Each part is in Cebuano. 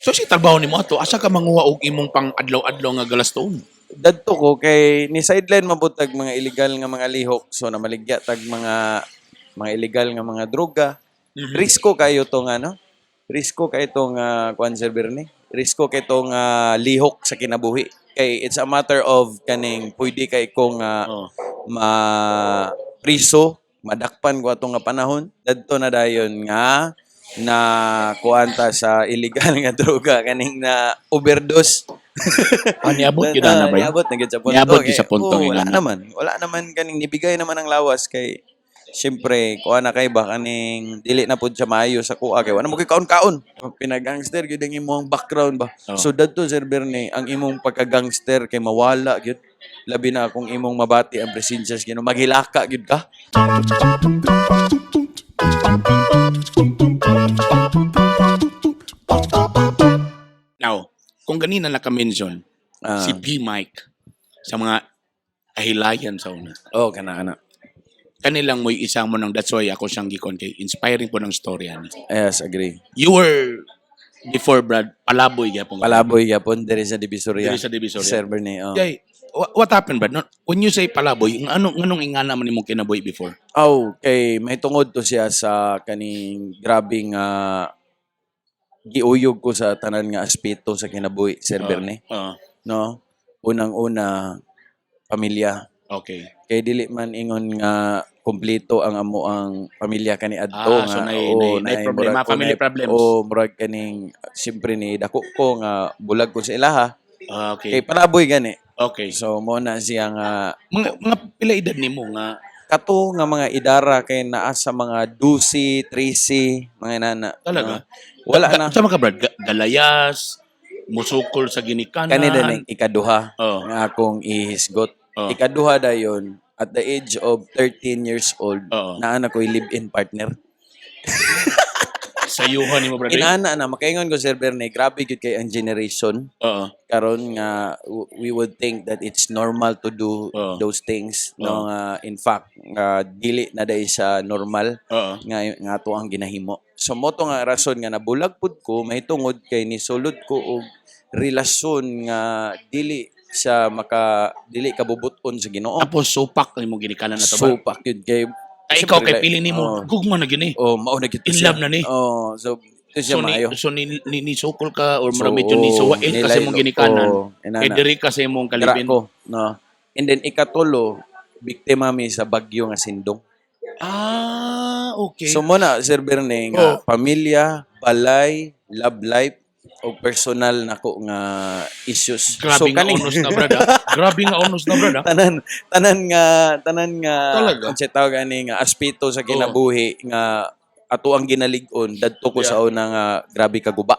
So si trabaho nimo ato, asa ka manguha og imong pang adlaw-adlaw nga galastoon? Dadto ko kay ni sideline man pud tag mga illegal nga mga lihok, so namaligya tag mga illegal nga mga droga. Risko kayo to nga, no? Risko kay to nga kuan, Sir Bernie. Risko kay to nga lihok sa kinabuhi. Kay it's a matter of kaning pwede kay kong ma priso, madakpan ko ato nga panahon. Dadto na dayon nga na kuan ta sa illegal nga droga, kaning na overdose. Ah, niabot gyud na ba yun? Niabot na gyud sa punto. Niabot gyud sa punto Oh, wala nga na. naman. Wala naman, kaning nibigay naman ang lawas kay siyempre kuha na kay ba kaning dili na pud siya maayo sa kuha kay wala mo kay kaon-kaon. Pinagangster gyud ang imong background ba. So dadto, Sir Bernie, ang imong pagka-gangster kay mawala gyud. Labi na kung imong mabati ang presensya sa Ginoo, maghilaka gyud ka. Now, kung ganina naka-mention si P. Mike sa mga kahilayan sa una. Oh, kana kana. Kanilang mo'y isang mo ng, that's why ako siyang gikon kay inspiring po ng story ani. Yes, agree. You were before, Brad, palaboy gyapon. Palaboy gyapon diri sa Divisoria. Diri sa Divisoria. Sir Bernie, oh. Jay, what happened, Brad? No, when you say palaboy, ano nganong ingana man imong kinabuhi before? Oh, kay may tungod to siya sa kaning grabing giuyog ko sa tanan nga aspeto sa kinabuhi, Sir Bernie. No? Unang-una, pamilya. Kay dili man ingon nga kompleto ang amo ang pamilya kani adto Ah, so nga oo, naay naay problema, murag- family problems. Oo, murag kaning siyempre ni dako ko nga bulag ko sa ilaha. Kay palaboy gani. So mo na siya nga Mga pila edad nimo nga kato nga mga idara kay naa sa mga 12, 13, mga nana. Talaga? Wala na. Sa mga Brad, galayas, musukol sa ginikanan. Kani din ikaduha nga akong ihisgot. Ikaduha dayon, at the age of 13 years old, naa na ko'y live-in partner. Sayuhan nimo, Brad, eh? Inana na makaingon ko, Sir Bernie, grabe gyud kay ang generation karon nga we would think that it's normal to do those things, no, nga in fact nga dili na dai sa normal nga nga ato ang ginahimo. So mo to nga rason nga nabulag pud ko mahitungod kay nisulod ko og relasyon nga dili sa maka dili kabubuton sa Ginoo. Tapos supak nimo ginikanan na to ba? Supak yun kay Ay, ikaw kay siyempre, pili nimo, gugma na gyud eh. Oh, mao na gyud to In siya. love na ni. Oh, so ito siya So ni maayo. So ni sukol ka or mura medyo ni suwail kasi nilaylo. mong ginikanan. Oh, inana. Kay diri ka sa imong Dira kalibin. ko, no. And then ikatulo, biktima mi sa bagyo nga Sindong. Ah, okay. So mo na, Sir Bernie, nga pamilya, balay, love life o personal nako nga issues. Grabe So nga kaning onos na, brad, ah. Grabe nga onos na, brad, ah. tanan nga Talaga? unsay tawag ani nga aspeto sa kinabuhi nga ato ang ginalig-on dadto ko sa una nga grabe kaguba.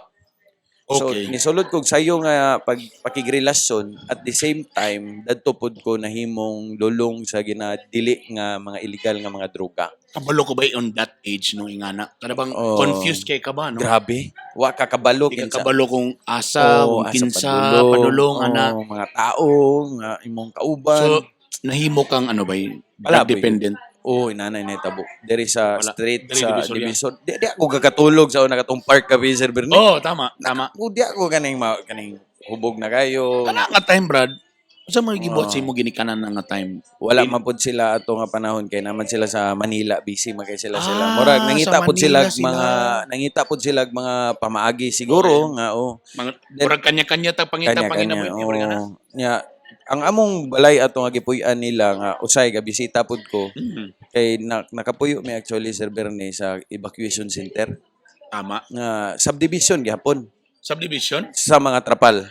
So nisulod kog sayo nga pag pakigrelasyon, at the same time dadto pod ko nahimong lulong sa ginadili nga mga illegal nga mga droga. Kabalo ko ba on that age nung ingana? Kada bang confused kay ka ba, no? Grabe. Wa ka kabalo Di ka kinsa. kabalo kung asa, Oo, kung asa kinsa, padulong, ana. Oo, mga tao nga imong kauban. So, nahimo kang ano ba, drug Palaboy. dependent. Oo, inanay na tabo. Diri sa Wala. street Diri sa Divisoria. Divisor. Di ako kakatulog sa una katong park kabi, Sir Bernie. Oh, tama. Oh, di ako kaning kaning hubog na kayo. Kana nga time, Brad, sa mga gibuhat sa imo ginikanan na nga time? Wala man pud sila ato nga panahon kay naman sila sa Manila, busy man kay sila. Ah, Murag nangita sa pud sila Manila sila. mga nangita pud sila mga pamaagi siguro nga oh. Mga, murag kanya-kanya ta pangita Kanya-kanya. panginabuhi murag ana. Oo. Nya ang among balay ato nga gipuy-an nila nga usay ga bisita pud ko kay nakapuyo mi actually, Sir Bernie, sa evacuation center nga subdivision gihapon Subdivision? sa mga trapal.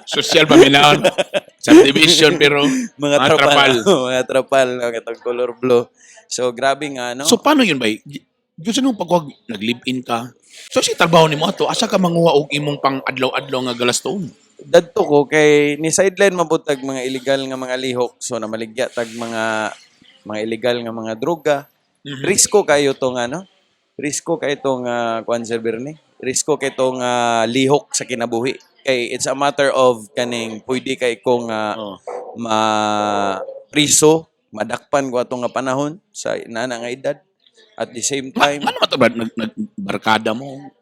Social ba minaon? Subdivision pero Mga mga trapal. trapal. Mga trapal nga katong color blue. So grabe nga, no. So paano yun ba? Gusto nung pagwag nag-live-in ka. So si trabaho nimo ato, asa ka manguha og imong pang adlaw-adlaw nga galastoon? Dadto ko kay ni sideline man pud tag mga illegal nga mga lihok, so namaligya tag mga illegal nga mga droga. Risko kayo to nga, no? Risko kay to nga kuan, Sir Bernie. Risko kay to nga lihok sa kinabuhi. Kay it's a matter of kaning pwede kay kong ma priso, madakpan ko ato nga panahon sa inana nga edad. At the same time, Ano ba to, Brad? Nagbarkada mo?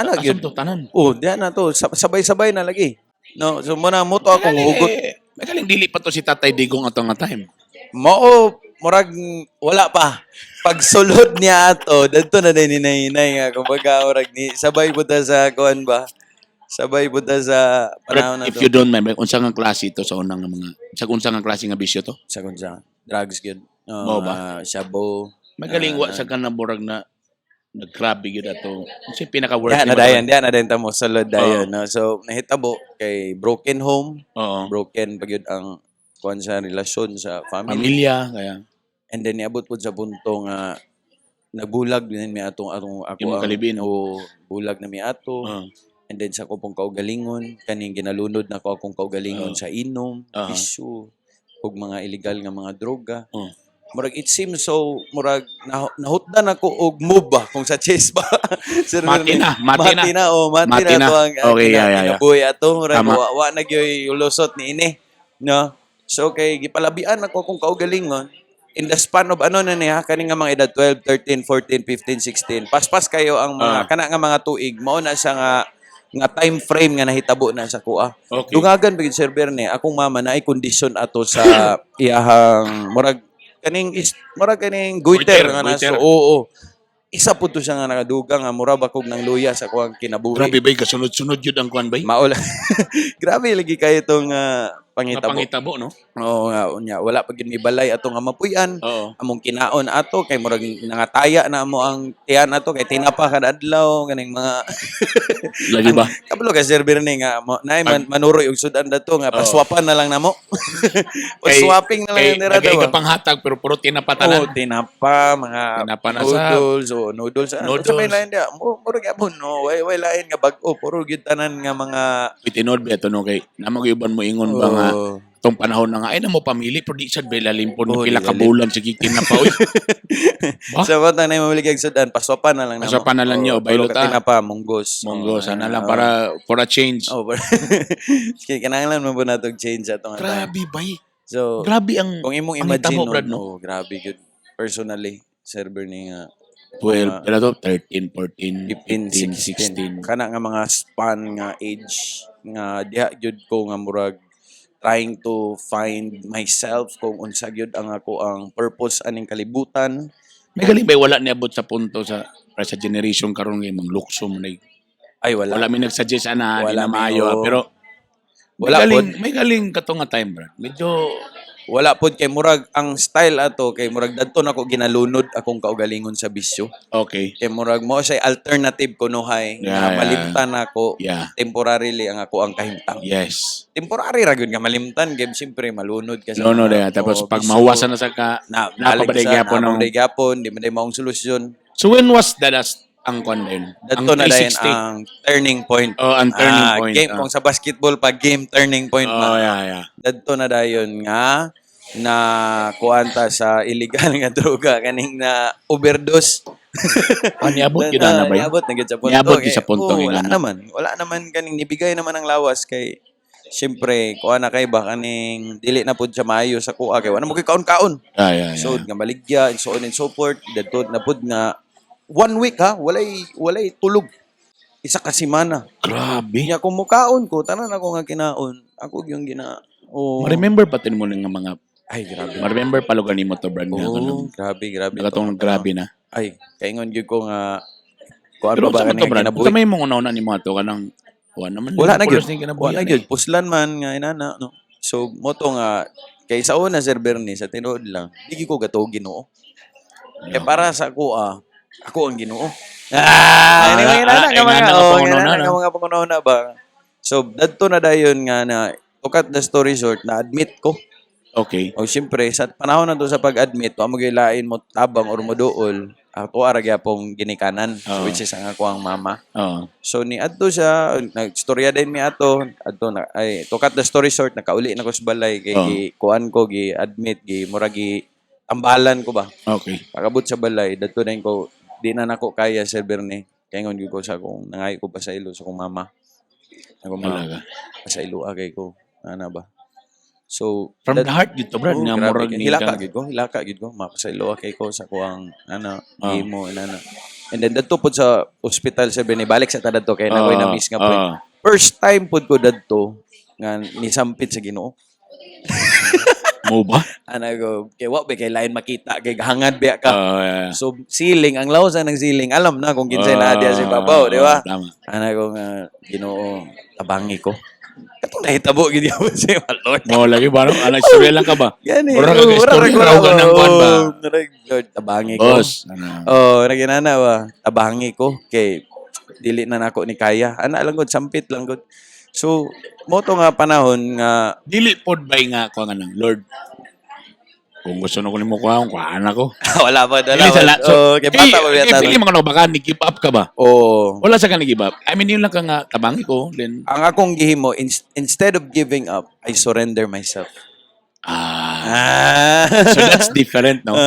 Ana Asam gyud. to tanan. Oh, diha na to, sabay-sabay na lagi. No, so muna mo to akong hugot. Eh, magaling dili pa to si Tatay Digong ato nga time. Mao murag wala pa. Pagsulod niya ato, dadto na din hinay nga kumbaga murag ni sabay pud ta sa kuan ba? Sabay pud ta sa panahon na If to. you don't mind, unsa nga klase ito sa unang nga mga sa unsa nga klase nga bisyo to? Sa kunsa drugs gyud. Mao ba? Shabu. Magaling wa sa kanang murag na naggrabe gyud ato. Unsa pinaka worst Diha na dayon, diha na dayon ta mo sulod dayon, no. So nahitabo kay broken home, broken pa gyud ang kuan sa relasyon sa family. Pamilya kaya And then niabot pud sa punto nga nagbulag din mi atong atong ako Imong ang kalibin. O bulag na mi ato. And then sa akong kaugalingon, kaning ginalunod na ko akong kaugalingon sa inom, bisyo, ug mga illegal nga mga droga. Murag it seems so murag nahutdan ako og move ba kung sa chess ba. Sir Mati Bernie. na, mati na. Mati na, oh, mati Mati na na. to ang Okay, yeah. kinabuhi ato. Murag Tama. wa na gyoy lusot ni ini. No? So kay gipalabian ako akong kaugalingon in the span of ano na niya kani nga mga edad 12, 13, 14, 15, 16. Paspas kayo ang mga kana nga mga tuig mao na siya nga nga time frame nga nahitabo na sa kuha. Dungagan ba gyud, Sir Bernie, akong mama na ay kondisyon ato sa iyahang murag kaning is, murag kaning goiter Goiter, nga nasa. goiter. Oo. Isa pud to siya nga nakadugang nga mura ba kog nang luya sa kuang kinabuhi. Grabe bay kasunod-sunod yun ang kuan bay. Maula. Grabe lagi kayo itong pangitabo. Pangitabo, no? Oo nga, unya wala pa gyud mibalay ato nga mapuy-an. Among kinaon ato kay murag nangataya na amo ang tiyan ato kay tinapa kada adlaw kaning mga Lagi ba? Kabalo ka, Sir Bernie, nga mo nay man, manuroy og sudan dato nga paswapan na lang namo. Paswapping na lang Kay ang dira nagay daw. ka panghatag pero puro tinapa Oh, tanan. tinapa, mga Tinapa na sa- noodles, oh, noodles. Ano, Noodles. sa may lain dia, murag yapon, no, way lain nga bag-o, puro gyud tanan nga mga Uy, tinuod ba ito no kay namag uban mo ingon ba nga Oh. tong panahon na nga ay na mo pamili pero di sad bay lalimpon Oh, pila di ka lalim. bulan sige tinapa oy. Ba? Sa bata na mamaligag sudan, paswapan na lang namo. Paswapan na lang Oh, niyo, tulo baylo ka ta. tinapa, munggos. Monggo Oh, sana lang oh. para for a change. Oh, sige, kinahanglan man po natog change ato nga time. Grabe bay. So, Grabe ang kung imong pangitabo, imagine Brad, nun, no? oh, grabe gyud. Personally, Sir Bernie nga 12, pila to? 13, 14, 15, 15, 16. 16. Kana nga mga span nga age nga diha gyud ko nga murag trying to find myself kung unsa gyud ang ako ang purpose aning kalibutan. May galing ba wala niabot sa punto sa para sa generation karon ngay manglukso mo na Ay, wala. wala mi nagsuggest ana di Wala na mi, maayo ah, oo. pero may Wala galing may galing kato nga time, bro. Medyo Wala pod kay murag ang style ato kay murag dadto nako ginalunod akong kaugalingon sa bisyo. Kay murag mo siya alternative kunuhay nga malimtan ako temporarily ang ako ang kahimtang. Temporary ra gyud nga malimtan kay siyempre malunod ka sa No, no, mga da. Tapos oo, pag bisyo. mahuwasan na sa ka, Na napabaday balik sa gyapon ng napabaday gyapon, di man day maong solusyon. So when was the last ang kwan din? Ang Dadto na dayon 360. ang turning point. Oh, ang turning Ah, point. Game ah. kung sa basketball pa game turning point Oh, ma. yeah. Dadto na dayon nga na kuanta sa illegal nga droga kaning na overdose. Ah, niabot gyud na ba yun? Niabot na gyud sa punto. Niabot gyud sa punto Oh, nga wala na. naman. Wala naman kaning nibigay naman ang lawas kay siyempre kuha na kay ba kaning dili na pud siya maayo sa kuha kay wala mo kay kaon-kaon. Ah, yeah. So nga maligya and so on and so forth. Dadto na pud nga one week ha, walay tulog. Isa ka semana. Grabe. Nya kung mukaon ko, tanan ako nga kinaon. Ako yung gina oh. Ma-remember pa tin mo nga mga Ay, grabe. ma-remember pa lugar nimo to brad nga Oh, kanang grabe, grabe. katong grabe na. Ay, kaingon gyud ko nga kuan Pero pa ba unsa man kaning to, Brad? kinabuhi? Unsa may mong una nimo ato kanang wa naman Wala na gyud. pulos ni kinabuhi Wala na ani. gyud. Puslan man nga inana no. So mo to nga kay sa una, Sir Bernie, sa tinuod lang, di gyud ko gato Ginoo. Kay para sa ako ako ang Ginoo. Ah, ini mga inana ah, nga mga inana nga oh, pangunahuna, inana nga no? mga pangunahuna ba. So dadto na dayon nga na to cut the story short na admit ko. O siyempre sa panahon na to sa pag-admit, wa mo lain mo tabang or mo duol, ato ara gyapong ginikanan, which is ang ako ang mama. So ni adto siya, nagstorya din mi ato, adto na ay to cut the story short, nakauli na ko sa balay kay Oo. gi kuan ko gi admit gi mura gi tambalan ko ba. Pagabot sa balay, dadto na ko di na nako kaya, Sir Bernie. Kay ingon gyud ko sa akong nangayo ko pa sa ilo sa akong mama. Ako ma Talaga. sa ilo kay ko. Ana ba. So From the heart dito, Brad, Oh, nga grabe murag kay ni hilaka ka. gid ko, hilaka gid ko, mapasaylo kay ko sa kuang ana, himo inana. And then dadto pod sa ospital sa balik sa ta dadto kay nakoy na miss nga point. First time pod ko dadto nga nisampit sa Ginoo. Mo ba? Ana ko, kay wa ba kay lain makita kay hangad biya ka. Ah, yeah. So ceiling, ang lawas ng ceiling, alam na kung kinsay naa diya sa ibabaw, di ba? Ah, tama. Ana ko nga, "Ginoo, tabangi ko." Katong nahitabo gid ako sa Lord. Mo lagi ba, no? Ana, istorya lang ka ba? Gani. Mura ka istorya raw ka ng kuan ba? Lord, tabangi ko. Boss, ano? Oh, naginana ba? Tabangi ko kay dili na nako ni kaya. Ana lang gud, sampit lang gud. So, mo to nga panahon nga Dili pod bay nga ko nga nang Lord. Kung gusto na ko nimo kuhaon, kuhaan ako. Wala pa, wala. Dili sa la. So, Oh, kay bata pa kay bata. pili mga no, baka ni give up ka ba? Oh. Wala sa ka ni give up. I mean, yun lang ka nga tabangi ko, then Ang akong gihimo, instead of giving up, I surrender myself. Ah, Ah. so that's different, no?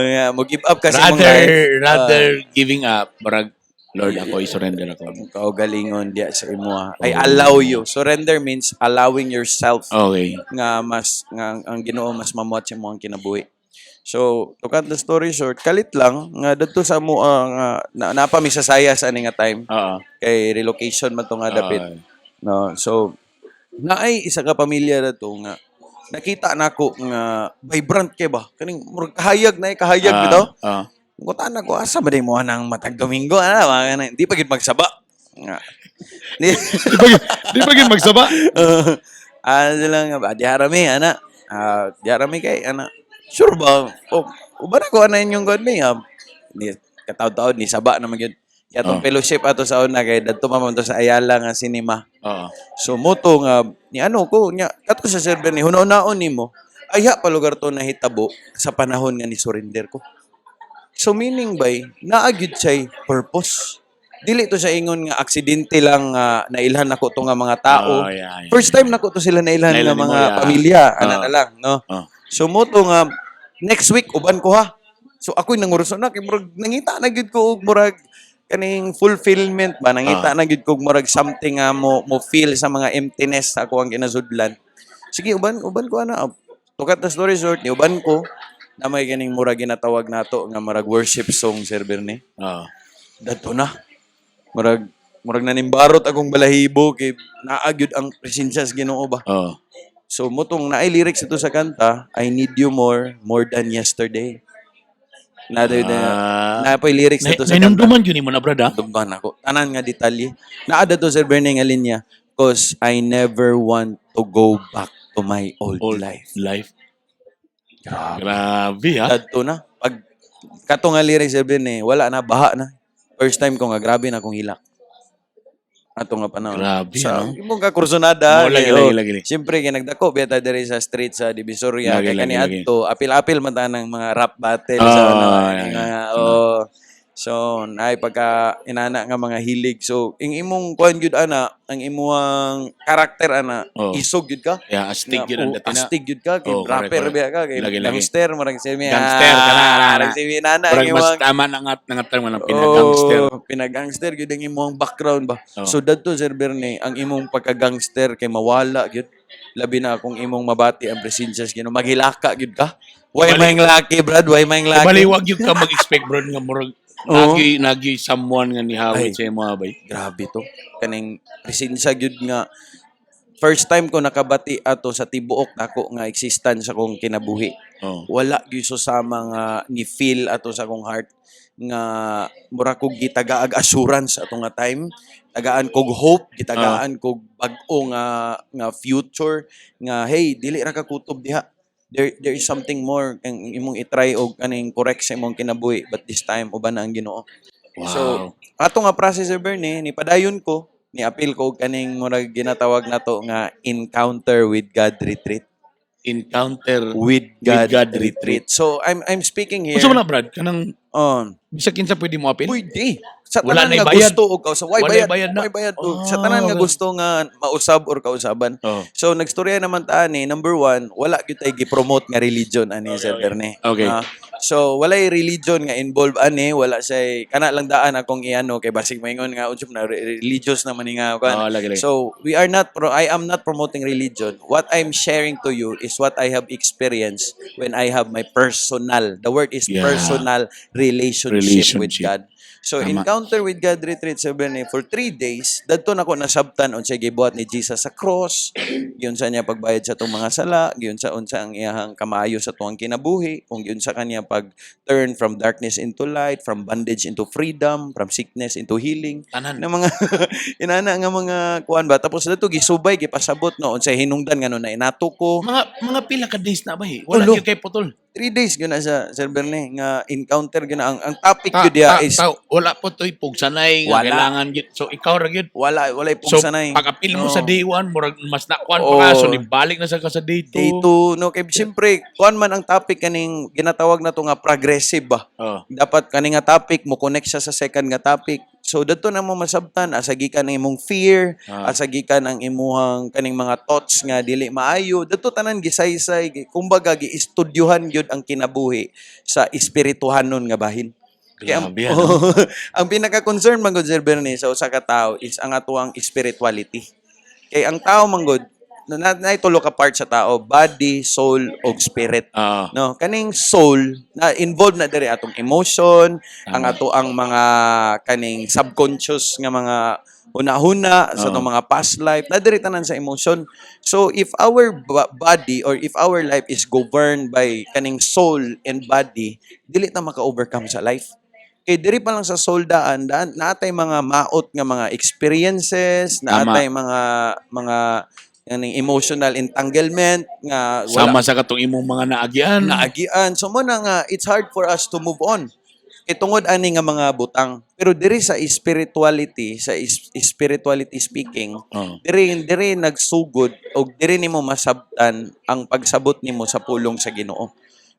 Yeah, mo give up kasi mong Rather life. rather giving up, barag Lord, ako i-surrender ako. Kaugalingon diya sa imo. I allow you. Surrender means allowing yourself nga mas nga ang Ginoo mas mamuhat sa imong kinabuhi. So, to cut the story short, kalit lang nga dadto sa mo nga na, napa mi sa saya sa ani nga time kay relocation man to nga dapit. No, so naay isa ka pamilya dato nga nakita nako nga vibrant kay ba, kaning murag kahayag na kahayag bitaw. Ngutan ako, asa ba di mo nang matag Domingo ana mga ganun. Di pa gid magsaba. Nga. Di Di ba gid magsaba? Sila nga ba, di harami ana. Ah, di harami kay ana. Sure ba? Oh, uban ako ana inyong god me. Ah, ni kataod-taod ni saba naman gyud. Kaya atong fellowship ato sa una kay dadto pa man to sa Ayala nga cinema. So moto nga ni ano ko nya kato sa server ni hunaw-naon nimo ayha pa lugar to nahitabo sa panahon nga ni surrender ko. So meaning by naa gyud siya'y purpose. Dili to sa ingon nga aksidente lang nga nailhan nako to nga mga tao. Oh, yeah. First time nako to sila nailhan Nailhan nga nimo, mga pamilya ana na lang, no. So mo to nga next week uban ko ha. So ako'y nangurso na kay murag nangita na gyud ko og murag kaning fulfillment ba, nangita na gyud ko og murag something nga mo mo feel sa mga emptiness sa ako ang ginasudlan. Sige, uban uban ko ana. To cut the story short, ni uban ko na may ganing murag ginatawag nato nga murag worship song, Sir Bernie. Dadto na. Murag murag nanimbarot akong balahibo kay naa gyud ang presensya sa Ginoo ba. So motong naay lyrics ito sa kanta, "I need you more, more than yesterday." Na na na po'y lyrics ito sa kanta. Nainumduman yun mo na, brad, ah? Dumban ako. Tanan nga detalye. Naa to, Sir Bernie, nga linya, "'Cause I never want to go back to my old Old life." Life. Grabe. Grabe, ha? Dadto na. Pag kato nga lyrics, Sir Bernie, wala na, baha na. First time ko nga, grabe na akong hilak. Ato nga panahon. Grabe, Sa ano? imong kakursonada. Mo, lagi, kay, lagi, oh, lagi. Siyempre, kay nagdako, biya ta diri sa street sa Divisoria. Lagi, Kay lagi, kani lagi. adto, apil-apil man ta ng mga rap battle sa ano. Mga, oh, so, ay pagka inana nga mga hilig. So, ing imong kuan gyud ana, ang imong karakter ana, isog gyud ka. Yeah, astig Nga, yun ang oh, dati na. astig gyud ka kay Oh, correct, rapper correct. biya ka kay Lagi, lagi. gangster marang semi. Gangster ka na, na, na. Marang semi nana ang Parang mas imong tama na nga term ng pinagangster. Oh, pinagangster gyud ang imong background ba. Oh. So dadto, Sir Bernie, ang imong pagka-gangster kay mawala gyud. Labi na kung imong mabati ang presensya sa Ginoo, maghilaka gyud ka. Way may laki, Brad, way may laki. Baliwag yung ka mag-expect, bro, nga murag nagi someone nga nihawit Ay. sa imo bay. Grabe to. Kaning presensya gyud nga first time ko nakabati ato sa tibuok nako nga existence sa akong kinabuhi. Wala gyud so sa mga ni feel ato sa akong heart nga mura kog gitagaag assurance ato nga time, tagaan kog hope, gitagaan kog bag-o nga nga future nga, "Hey, dili ra ka kutob diha, there is something more ang imong i-try og kaning correct sa imong kinabuhi, but this time uban na ang Ginoo." So ato nga process, Sir Bernie, ni padayon ko, ni appeal ko og kaning murag ginatawag nato nga Encounter with God retreat. Encounter With God, with God retreat. retreat. So I'm speaking here. Unsa man na, Brad? Kanang Oh, bisag kinsa pwede mo apil? Pwede. Sa Wala tanan na'y nga bayad. gusto og kausa, why Wala'y bayad? bayad na. Why bayad? Oh, sa tanan nga gusto nga mausab or kausaban. So nagstorya naman ta ani, number one, wala gyud tay gi-promote nga religion ani, Sir Bernie. Ah, so walay religion nga involved ani, wala say kana lang daan akong iano kay basig maingon nga unsa na religious naman ni nga kuan. Oh, lagi, lagi. So we are not pro I am not promoting religion. What I'm sharing to you is what I have experienced when I have my personal, the word is personal relationship with Relationship. God. So Tama. Encounter with God retreat, Sir Bernie, for 3 days, dadto nako nasabtan unsay gibuhat ni Jesus sa cross, giunsa niya pagbayad sa atong mga sala, giunsa unsa ang iyahang kamaayo sa tuang kinabuhi, kung giunsa kanya pag turn from darkness into light, from bondage into freedom, from sickness into healing Tanan. Na mga inana nga mga kuan ba. Tapos dato gisubay, gipasabot, no, unsay hinungdan ngano na inato ko. Mga pila ka days na ba eh? Wala Tulo. gyud kay putol. 3 days gyud na sa, Sir Bernie, nga encounter gyud na ang topic Ta, gyud diya ta, is ta, wala po to'y pugsanay nga Wala. Kailangan gyud. So ikaw ra gyud. Wala, walay So pugsanay. Pag apil mo No. sa day 1, murag mas nakuan pa ka, Oo. So nibalik na sa ka sa day 2. Day 2, no, kay siyempre kuan man ang topic, kaning ginatawag na to nga progressive ba. Oh. Dapat kani nga topic mo connect siya sa second nga topic. So dadto na mo masabtan asa gikan ang imong fear, asa gikan ang imuhang kaning mga thoughts nga dili maayo. Dadto tanan gisaysay, kumbaga giistudyuhan gyud ang kinabuhi sa espirituhanon nga bahin. Kaya ang, Grabe, ano? ang pinaka-concern man gud, Sir Bernie, sa usa ka tawo is ang atuang spirituality. Kay ang tao man gud na naitulo ka part sa tao, body, soul ug spirit. No, kaning soul na involved na diri atong emotion, ang ato ang mga kaning subconscious nga mga huna-huna sa atong mga past life, na diri tanan sa emotion. So if our body or if our life is governed by kaning soul and body, dili ta maka-overcome sa life. Kay diri pa lang sa soul daan, daan naatay mga maot nga mga experiences, naatay mga kaning emotional entanglement nga wala Sama sa katong imong mga naagian. Naagian. So mo na nga it's hard for us to move on. Kay tungod ani nga mga butang. Pero diri sa spirituality, sa spirituality speaking, diri diri nagsugod og diri nimo masabtan ang pagsabot nimo sa pulong sa Ginoo.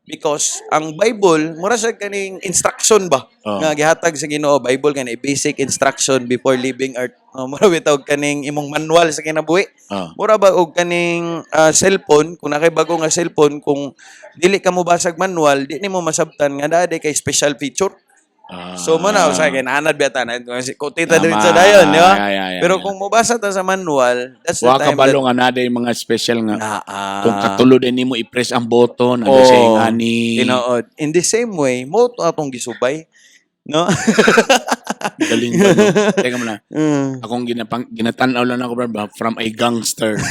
Because ang Bible, mura siya kaning instruction ba nga gihatag sa Ginoo. Bible kani basic instruction before leaving earth. Oh, mura bitaw kaning imong manual sa kinabuhi. Mura ba og kaning cellphone, kung nakay bago nga cellphone, kung dili ka mo basag manual, di nimo masabtan nga naa kay special feature. So mo na sa akin, anad biya tanan kung tita diri sa dayon, di ba? Yeah. Pero kung mobasa ta sa manual, that's the Wa time ka balo nga naa day mga special nga that naa. Kung katulo din nimo i-press ang button, ano Oo. siya ingani. Tinuod. In the same way, mo to atong gisubay, no? Galing ba, no? Teka mo na. Akong ginatan-aw lang ako, bro, from a gangster.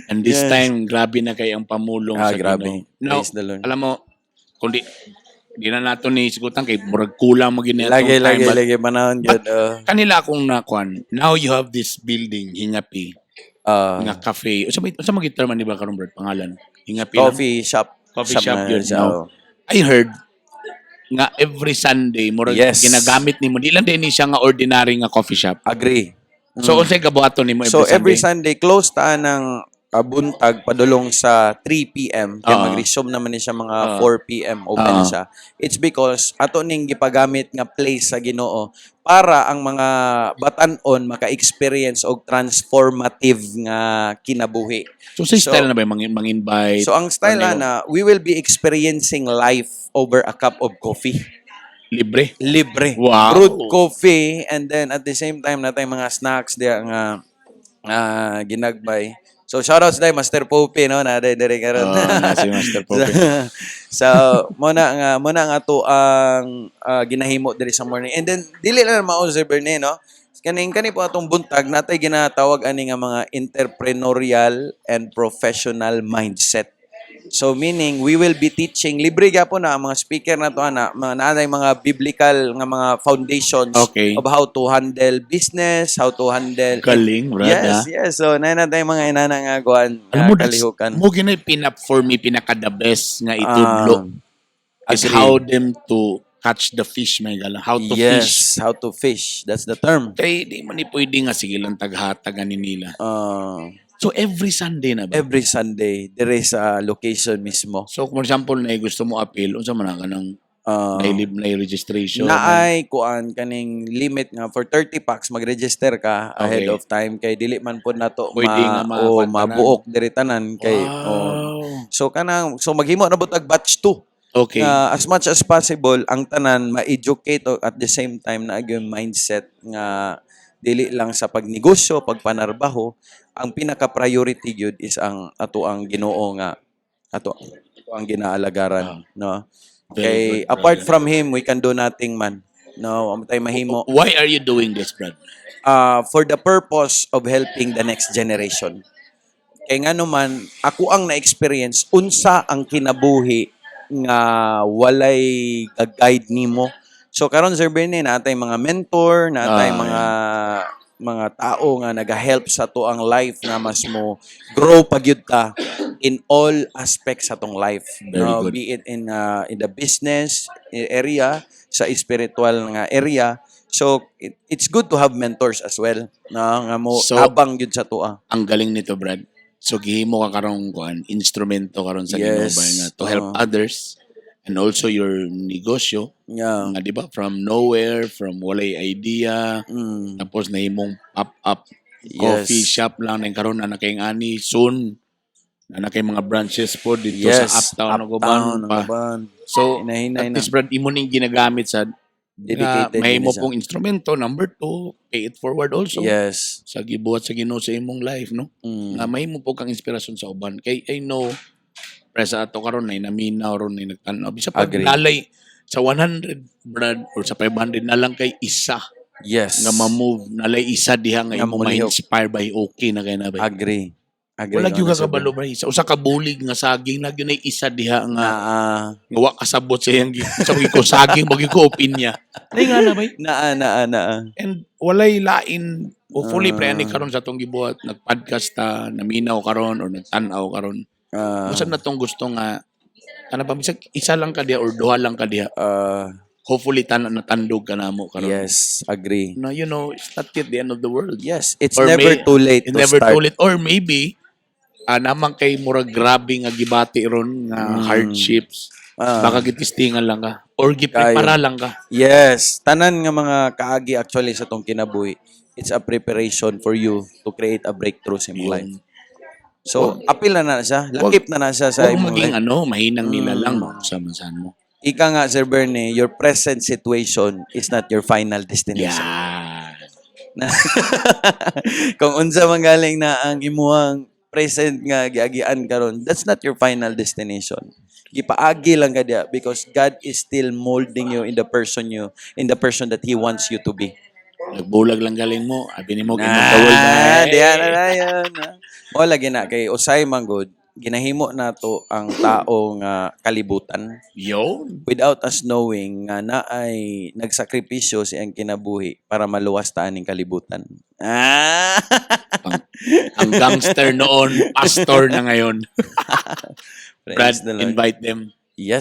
And this time, grabe na kay ang pamulong Ah, sa grabe. Ginoo. Now, Praise the Lord. Alam mo, kung di, di na nato ni sigutan kay murag kulang mo gini Lagi, atong time, lagi, but lagi panahon gyud. Oh. Kanila akong nakuan, now you have this building, Hingapi, nga cafe. Unsa may term ni ba karon, bro, pangalan? Hingapi lang? Coffee shop. Coffee shop Na yun, siya, no? oh. I heard nga every Sunday murag ginagamit nimo, di lang din ni siya nga ordinary nga coffee shop. Agree. So unsay gabuhaton nimo every So Sunday? every Sunday close ta ng buntag padulong sa 3 p.m. Kaya mag-resume naman ni siya mga 4 p.m. open siya. It's because ato ning gipagamit nga place sa Ginoo para ang mga batan-on maka-experience og transformative nga kinabuhi. So sa style na ba yung mang-invite? So ang style Ano? ana, we will be experiencing life over a cup of coffee. Libre. Libre. Brewed coffee and then at the same time natay mga snacks diya nga ginagbay. So shoutouts dai Master Pope, no, na dai diri karon. Oh, na si Master Pope. So mo na nga to ang ginahimo diri sa morning. And then dili lang mao, Sir Bernie, no. Kaning kani po atong buntag natay ginatawag ani nga mga entrepreneurial and professional mindset. So meaning we will be teaching libre gyapon na ang mga speaker na to ana, mga naanay mga biblical nga mga foundations of how to handle business, how to handle Galing, brad. Yes, yes. So naa na tayo mga inana nga kuan Alam mo, that's, kalihukan. mo ginay pinap for me, pinaka the best nga itudlo is Agree. How them to catch the fish, may gala. How to fish. Yes, how to fish. That's the term. Kay di man ni pwede nga sige lang taghatag ani nila. So every Sunday na ba? Every Sunday dire sa location mismo. So for example, na gusto mo appeal, unsa man ang kanang na registration? Naay kuan kaning limit nga for 30 packs mag-register ka ahead of time kay dili man pod nato Pwede nga o makuan tanan. mabuok diri tanan kay oh. So kanang so maghimo na butag batch 2. Nga as much as possible ang tanan ma-educate o at the same time na yung mindset nga dili lang sa pagnegosyo, pagpanarbaho, ang pinaka priority gyud is ang ato ang Ginoo nga ato ato ang ginaalagaran, no? Very Kay good, apart brother. from him, we can do nothing man. No, wa tay mahimo. Why are you doing this, Brad? For the purpose of helping the next generation. Kay nga naman, ako ang na-experience unsa ang kinabuhi nga walay guide nimo. So karon, Sir Bernie, natay mga mentor, natay mga tao nga naga-help sa atoang life nga mas mo grow pa gyud ta in all aspects sa atong life. Very No, good. be it in the business area, sa spiritual nga area. So it's good to have mentors as well, no, nga mo So, tabang gyud sa atoa. Ang galing nito, Brad. So gihimo ka karong kuan, instrumento karon sa Ginoo Yes. ba nga to help others and also your negosyo nga, di ba, from nowhere, from walay idea, tapos nahimong pop-up coffee shop lang nang karon na kay ani soon na kay mga branches po dito sa Uptown ug uban Uptown, pa. Uban. So Hinahinay at na. Least, Brad, imo ning ginagamit sa Dedicated nga mahimo din siya. Pong instrumento. Number two, pay it forward also sa gibuhat sa Ginoo sa imong life, no, nga mahimo po kang inspirasyon sa uban, kay I know pre sa ato karon nay naminaw ron, nay nagtan-aw bisa pag Agree. Nalay sa 100, Brad, or sa 500 na lang kay isa nga ma-move, nalay isa diha nga Nga imo mulihok. ma-inspire by, okay na kay na ba. Agree. Agree Wala ko gyud na ka sa kabalo, bro, sa usa ka bulig nga saging na gyud nay isa diha nga nga wa kasabot sa iyang sa ko saging bagi ko opinya. Nay nga na bay. Naa, naa, naa. And walay lain, hopefully, pre, ani karon sa atong gibuhat, nagpodcast ta, naminaw karon or nagtan-aw karon, usa na tong gusto nga ano pa, bisag isa lang ka diha or duha lang ka diha, hopefully tanan natandog ka namo karon Yes, agree. na it's not yet the end of the world. Yes, it's Or never too late it's to never start. Too late, or maybe naman kay murag grabe nga gibati ron nga hardships, baka gitistingan lang ka or giprepara lang ka. Yes, tanan nga mga kaagi actually sa tong kinabuhi, it's a preparation for you to create a breakthrough sa imong life. Yun. So, apil na na siya, lakip na na siya sa Huwag imong maging life. ano, mahinang nila lang no sa mansan mo. Ika nga, Sir Bernie, your present situation is not your final destination. Kung unsa man galing na ang imuhang present nga giagian karon, that's not your final destination. Gipaagi lang ka diya because God is still molding you in the person that He wants you to be. Nagbulag lang galing mo, abi nimo end of the world na. Na, diya na na yun. Mo lagi na kay usay man gud, ginahimo nato ang tao nga kalibutan Yun. Without us knowing nga naay nagsakripisyo sa iyang kinabuhi para maluwas ta aning kalibutan. Ah! Ang gangster noon, pastor na ngayon. Brad, Praise the Lord. Invite them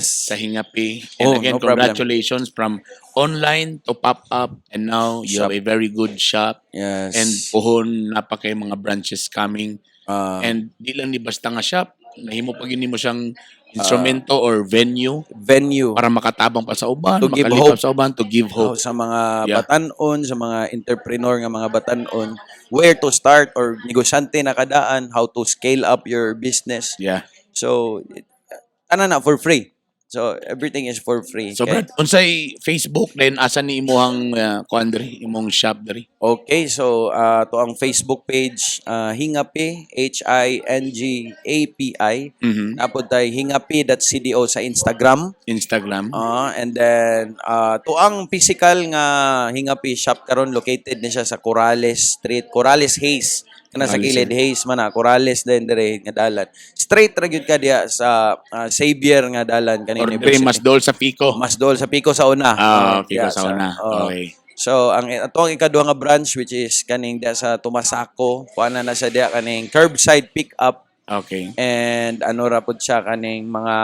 sa Hingapi. And Oh, again, no problem. congratulations, from online to pop-up and now you Shop. Have a very good shop. And puhon napa kay mga branches coming. And di lang ni basta nga shop, nahimo pag mo siyang instrumento or venue venue para makatabang pa sa uban, To give makalipap hope. Sa uban, to give Oh, hope. Sa mga batanon, sa mga entrepreneur nga mga batanon, where to start or negosyante na kadaan, how to scale up your business. So, ana na for free. So, everything is for free. So Okay? Brad, unsay Facebook then asa ni imuhang kuan diri, imong shop diri? Okay, so to ang Facebook page, Hingapi, Hingapi. Napod tay hingapi.cdo sa Instagram. Instagram. And then to ang physical nga Hingapi shop karon, located ni siya sa Corales Street, Corales Hayes. Kana sa Corales. Gilid Hayes man na, Corales din dire nga dalan. Straight ra gyud ka diya sa Xavier nga dalan kaning Or diri university. mas dol sa Pico. Mas dol sa Pico sa una. Ah, Pico Diya sa una. Oh. Okay. So ang ato ang ikaduha nga branch, which is kaning diya sa Tomasaco, kuan na siya diya kaning curbside pick up and ano ra pud siya kaning mga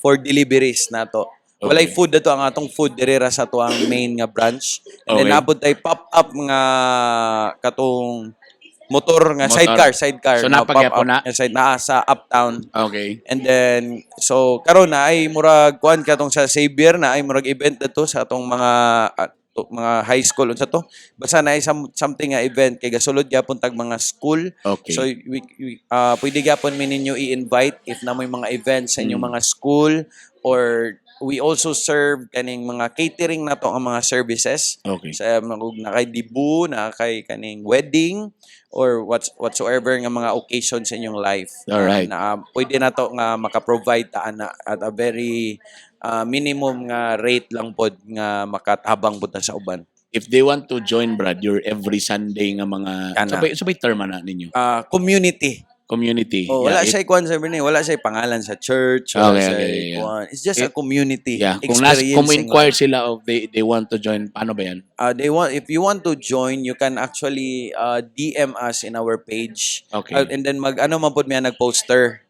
for deliveries nato. Walay food dato, ang atong food diri ra sa ato ang main nga branch. And then napod tay pop up nga katong motor nga Motor. Sidecar, sidecar So, na naa pa gyapon pop up na? nga side naa sa Uptown. And then so karon na ay murag kuan katong sa Xavier na ay murag event dato sa atong mga mga high school, unsa to, basta na ay something nga event kay gasulod gyapon tag mga school. So we pwede gyapon mi ninyo i-invite if na may mga events sa inyong mga school, or we also serve kaning mga catering na to ang mga services sa mga ug na kay debut, na kay kaning wedding or whatsoever nga mga occasion sa inyong life. Na pwede na to nga maka-provide ta ana at a very Minimum nga rate lang pod nga makatabang pud ta sa uban. If they want to join, Brad, your every Sunday nga mga Kana. Sabay term na ninyo. Community. Community. Oh, wala siya kuan sa Bernie, wala siya pangalan sa church, wala siya kuan. It's just a community. Yeah, kung Experiencing. Inquire sila of they want to join, paano ba yan? They want if you want to join, you can actually DM us in our page. And then mag ano man pud miya nag-poster.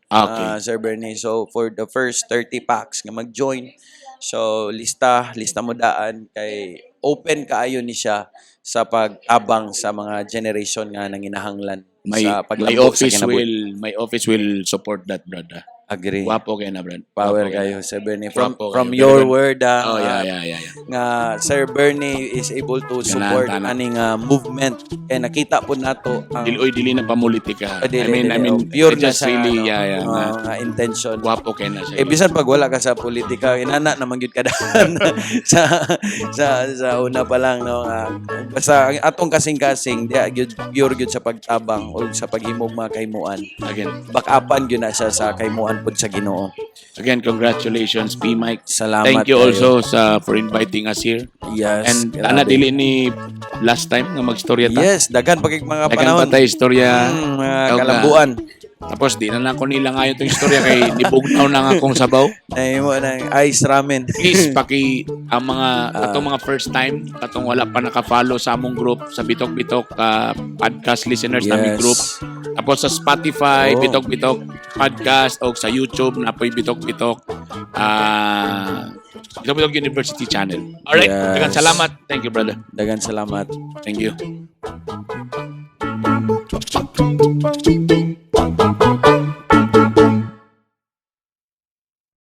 Sir Bernie. So for the first 30 packs nga mag-join. So lista, lista mo daan kay open kaayo ni siya sa pagtabang sa mga generation nga nanginahanglan My sa my paglambok sa office kinabuhi. will my office will support that, brother. Agree. Wapo kayo na, Brad. Power Wapo kayo. kayo, Sir Bernie. From Wapo from kayo. your Very good. word ah, Oh, yeah. nga Sir Bernie is able to support Ganahan, tana. Aning movement kay nakita po nato ang Dili oy, dili na pamulitika. Ah, dili, I mean, dili. I mean, Oh, pure I na just sa really, ano, yeah, oh, nga, nga intention. Gwapo kayo na siya. Eh bisan pag wala ka sa politika, inana naman gyud ka daan sa una pa lang, no, nga basta ang atong kasing-kasing diha gyud, pure gyud sa pagtabang o sa paghimog mga kahimuan. Again, Bakapan gyud na siya sa kahimuan pud sa Ginoo. Again, congratulations, P. Mike. Salamat Thank you kayo. Also sa for inviting us here. Yes. And Grabe. ana, dili ni last time nga magstorya ta. Yes, daghan pa kay mga Daghan pa panahon. tayo istorya. Mga Ikaw nga. kalambuan. Tapos di na lang ko nila ngayon itong istorya kay nibugnaw na nga akong sabaw. Nahimo ng ice ramen. Please paki ang mga katong mga first time, katong wala pa naka-follow sa among group sa Bitok Bitok podcast listeners namin group. Tapos sa Spotify, Bitok Bitok Podcast, o sa YouTube napoy Bitok Bitok Bitok Bitok University channel. Alright, daghang salamat. Thank you, brother. Dagan salamat. Thank you.